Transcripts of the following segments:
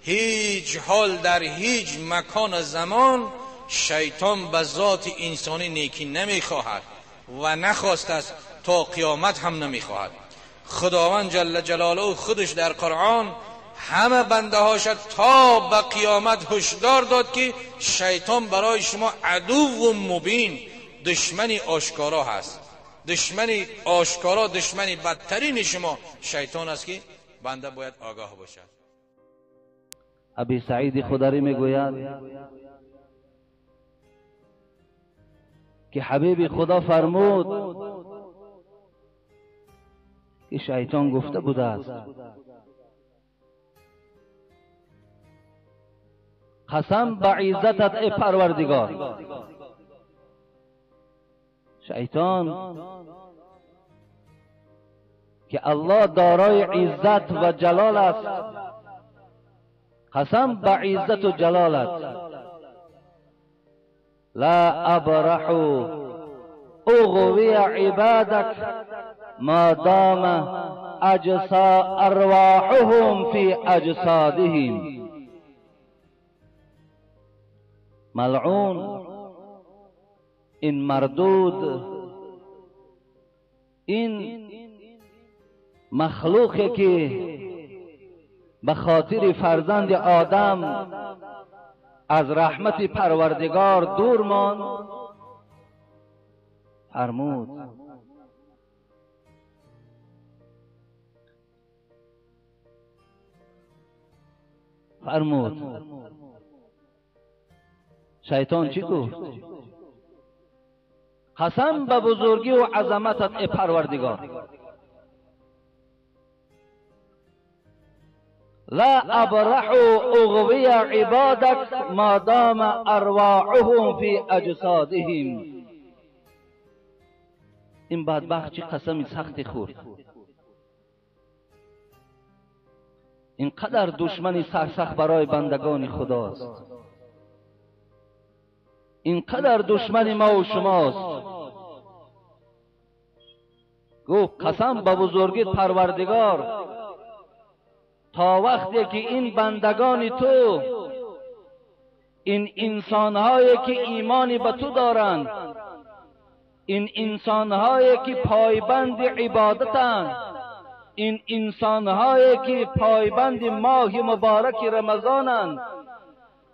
هیچ حال در هیچ مکان زمان شیطان به ذات انسانی نیکی نمیخواهد و نخواست است، تا قیامت هم نمیخواهد. خداوند جل جلاله خودش در قرآن همه بنده هاش تا به قیامت هشدار داد که شیطان برای شما عدو و مبین، دشمنی آشکارا هست، دشمنی آشکارا، دشمنی بدترین شما شیطان است که بنده باید آگاه باشد. ابی سعید خدری میگوید که حبیب خدا فرمود که شیطان گفته بوده است قسم به عزتت ای پروردگار. شیطان که الله دارای عزت و جلال است، قسم به عزت و جلالت، لا ابرح اغوی عبادك ما دام اجسا ارواحهم فی اجسادهم. ملعون، این مردود، این مخلوقی که به خاطر فرزند آدم از رحمت پروردگار دور ماند، فرمود شیطان چی گفت؟ قسم به بزرگی و عظمتت ای پروردگار، لا ابرح اغوی عبادك ما دام ارواحهم فی اجسادهم. این بدبخت چه قسم سختی خورد، اینقدر دشمنی سرسخت برای بندگان خداست، اینقدر دشمن ما و شماست. گفت قسم به بزرگی پروردگار، تا وقتی که این بندگان تو، این انسانهایی که ایمانی به تو دارند، این انسانهایی که پایبند عبادتند، این انسانهایی که پایبند ماه مبارک رمضانند،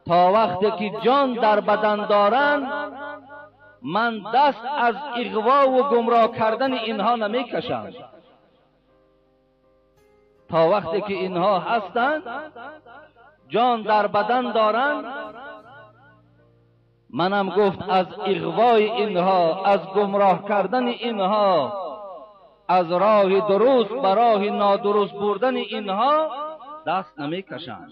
تا وقتی که جان در بدن دارند، من دست از اغوا و گمراه کردن اینها نمیکشم. تا وقتی که اینها هستند، جان در بدن دارند، منم گفت از اغوای اینها، از گمراه کردن اینها، از راه درست به راه نادرست بردن اینها دست نمیکشم.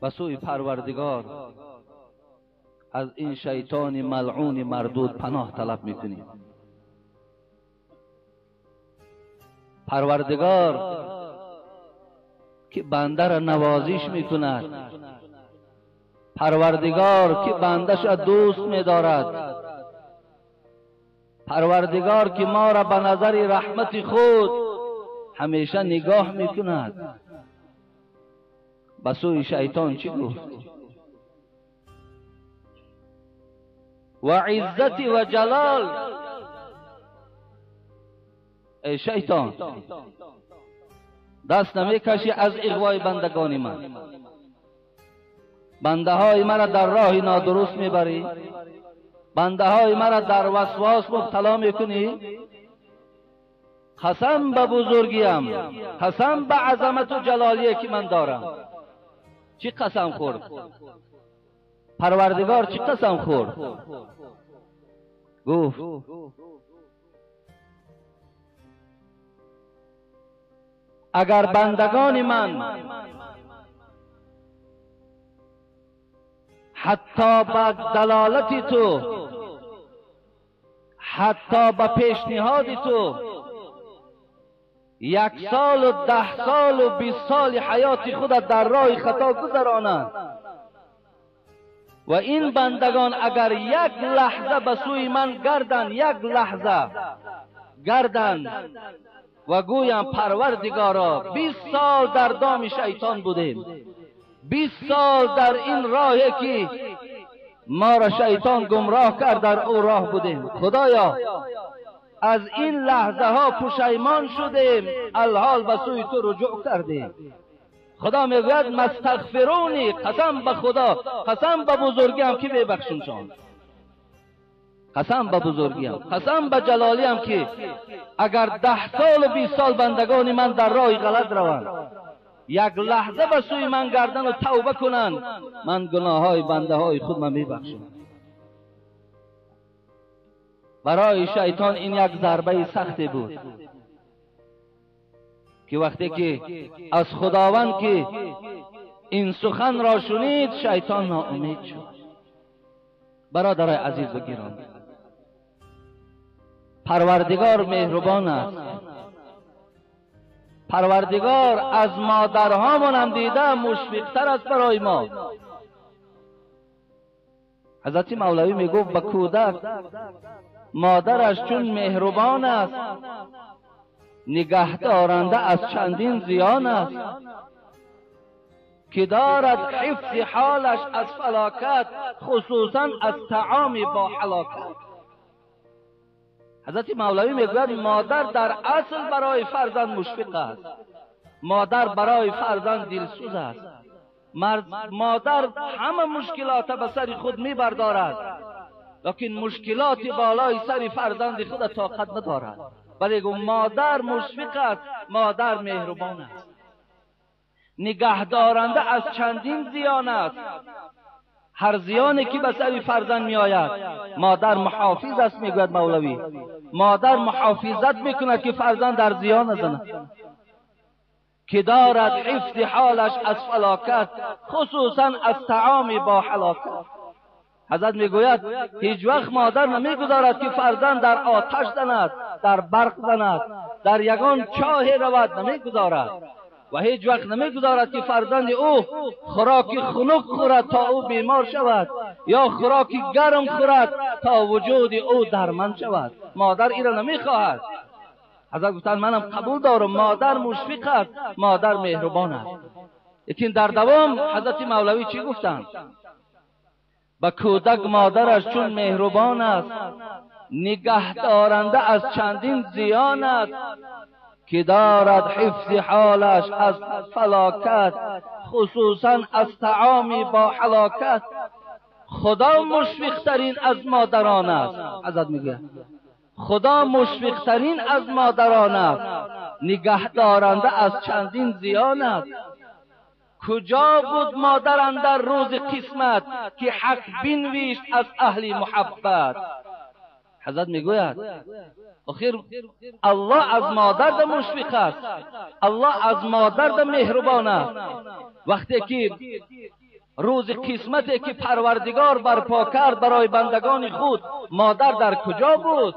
به سوی پروردگار از این شیطان ملعون مردود پناه طلب میکنیم. پروردگار که بنده را نوازش میکند، پروردگار که بندش را دوست میدارد، پروردگار که ما را به نظر رحمت خود همیشه نگاه میکند، به سوی شیطان چی گفت؟ و عزت و جلال، ای شیطان دست نمیکشی از اغوای بندگان من، بنده های مرا در راه نادرست میبری، بنده های مرا در وسواس مبتلا میکنی. قسم به بزرگیم، قسم به عظمت و جلالیه که من دارم. چی قسم خورد؟ پروردگار چی قسم خورد؟ گفت اگر بندگان من حتی به دلالت تو، حتی به پیشنهاد تو، 1 سال و 10 سال و 20 سال حیات خود در راه خطا گذرانند و این بندگان اگر یک لحظه به سوی من گردند، یک لحظه گردند و گویم پروردگارا 20 سال در دام شیطان بودیم، 20 سال در این راهی که ما را شیطان گمراه کرد در او راه بودیم. خدایا از این لحظه ها پشیمان شدیم، الحال به سوی تو رجوع کردیم. خدا میگوید مستغفرونی، قسم به خدا، قسم به بزرگیم که میبخشمشان، قسم به بزرگیم، قسم به جلالیم که اگر 10 سال و 20 سال بندگان من در راه غلط روند، یک لحظه به سوی من گردن و توبه کنند، من گناه های بنده های خود من میبخشم. برای شیطان این یک ضربه سختی بود که وقتی که از خداوند که این سخن را شنید، شیطان ناامید شد. برادرای عزیز و گرامی، پروردگار مهربان است. پروردگار از مادرهامان هم دیده مشفقتر است برای ما. حضرت مولوی میگفت به کودک مادرش چون مهربان است، نگه دارنده از چندین زیان است، که دارد حفظ حالش از فلاکت، خصوصا از طعام با هلاکت. حضرت مولوی میگوید مادر در اصل برای فرزند مشفق است، مادر برای فرزند دلسوز است، مادر همه مشکلات به سر خود میبردارد، لیکن مشکلات بالای سر فرزند خود طاقت ندارد. ولی مادر مشفق است، مادر مهربان است، نگهدارنده از چندین زیان است. هر زیانی که به سر فرزند می آید مادر محافظ است. میگوید مولوی مادر محافظت میکند که فرزند در زیان نزند، که دارد حفظ حالش از فلاکت، خصوصا از طعام با هلاکت. حضرت میگوید هیچ وقت مادر نمیگذارد که فرزند در آتش زند، در برق زند، در یگان چاه رود، نمیگذارد. و هیچ وقت نمیگذارد که فرزند او خوراک خنک خورد تا او بیمار شود، یا خوراک گرم خورد تا وجود او درمند شود. مادر این را نمیخواهد. حضرت گفتند منم قبول دارم، مادر مشفق است، مادر مهربان است. لیکن در دوام حضرت مولوی چی گفتند؟ به کودک مادرش چون مهربان است، نگه دارنده از چندین زیان است، که دارد حفظ حالش از فلاکت، خصوصا از طعام با هلاکت. خدا مشفقترین از مادران است. حضرت میگه خدا مشفقترین از مادران است، نگه دارنده از چندین زیان است. کجا بود مادر اندر روز قسمت، که حق بنویشت از اهل محبت. حضرت میگوید آخر الله از مادر ده مشفق است، الله از مادر ده مهربان است. وقتی که روز قسمتی که پروردگار برپا کرد برای بندگان خود، مادر در کجا بود؟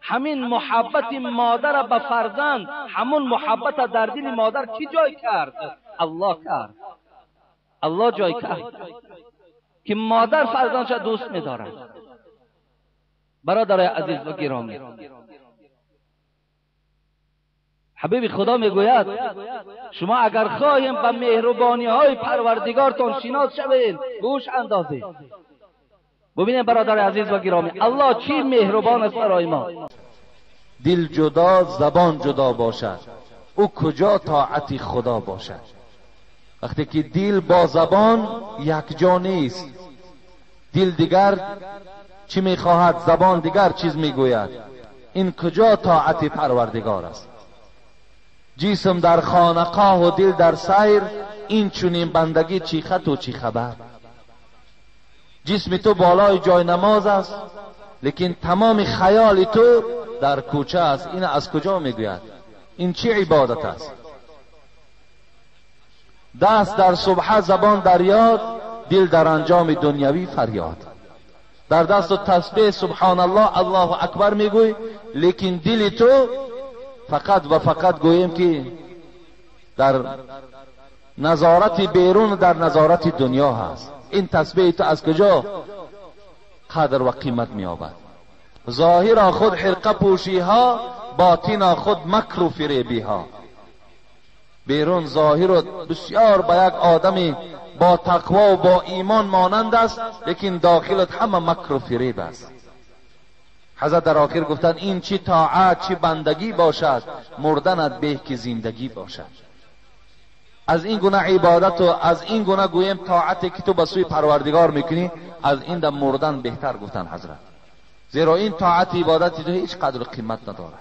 همین محبت مادر به فرزند، همون محبت در دل مادر کی جای کرد؟ الله کرد. الله جای کرد که مادر فرزندش دوست می‌دارد. برادرای عزیز و گرامی، حبیب خدا میگوید شما اگر خواهیم به مهربانی های پروردگارتان شناس شوید، گوش اندازید. ببینید برادر عزیز و گرامی، الله چی مهربان است برای ما. دل جدا زبان جدا باشد، او کجا طاعت خدا باشد؟ وقتی که دل با زبان یک جا نیست، دل دیگر چی میخواهد، زبان دیگر چیز میگوید، این کجا طاعت پروردگار است؟ جسم در خانقاه و دل در سیر، این چنین بندگی چی خط و چی خبر. جسم تو بالای جای نماز است، لیکن تمام خیال تو در کوچه است. این از کجا میگوید؟ این چی عبادت است؟ دست در سبحه، زبان در یاد، دل در انجام دنیوی فریاد. در دست و تسبیح سبحان الله الله اکبر میگوی، لیکن دل تو فقط و فقط گوییم که در نظارت بیرون، در نظارت دنیا هست. این تسبیح تو از کجا قدر و قیمت می‌یابد؟ ظاهرا خود حرقه پوشی ها، باطنا خود مکر و فریبی ها. بیرون ظاهر و بسیار به یک آدم با تقوا و با ایمان مانند است، لیکن داخلت همه مکر و فریب است. حضرت در آخر گفتند این چی طاعت چی بندگی باشد، مردنت به که زندگی باشد. از این گونه عبادت و از این گونه گویم طاعتی که تو به سوی پروردگار میکنی، از این در مردن بهتر گفتن حضرت، زیرا این طاعت عبادت تو هیچ قدر قیمت ندارد.